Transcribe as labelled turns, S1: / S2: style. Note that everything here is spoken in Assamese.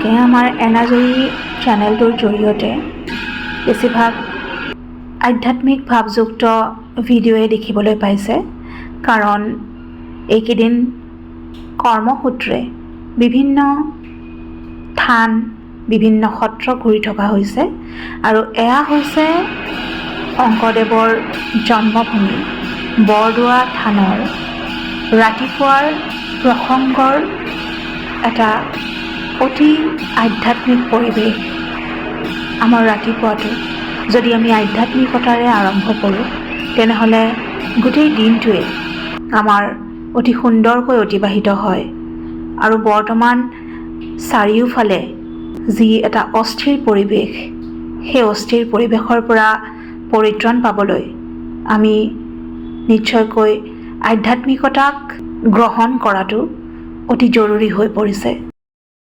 S1: আপোনালোকে আমাৰ এনাজৰী চেনেলটোৰ জৰিয়তে বেছিভাগ আধ্যাত্মিক ভাৱযুক্ত ভিডিঅ'য়ে দেখিবলৈ পাইছে, কাৰণ এইকেইদিন কৰ্মসূত্ৰে বিভিন্ন থান, বিভিন্ন সত্ৰ ঘূৰি থকা হৈছে। আৰু এয়া হৈছে শংকৰদেৱৰ জন্মভূমি বৰদোৱা থানৰ ৰাতিপুৱাৰ প্ৰসংগৰ এটা অতি আধ্যাত্মিক পৰিৱেশ। আমাৰ ৰাতিপুৱাটো যদি আমি আধ্যাত্মিকতাৰে আৰম্ভ কৰোঁ, তেনেহ'লে গোটেই দিনটোৱে আমাৰ অতি সুন্দৰকৈ অতিবাহিত হয়। আৰু বৰ্তমান চাৰিওফালে যি এটা অস্থিৰ পৰিৱেশ, সেই অস্থিৰ পৰিৱেশৰ পৰা পৰিত্ৰাণ পাবলৈ আমি নিশ্চয়কৈ আধ্যাত্মিকতাক গ্ৰহণ কৰাটো অতি জৰুৰী হৈ পৰিছে।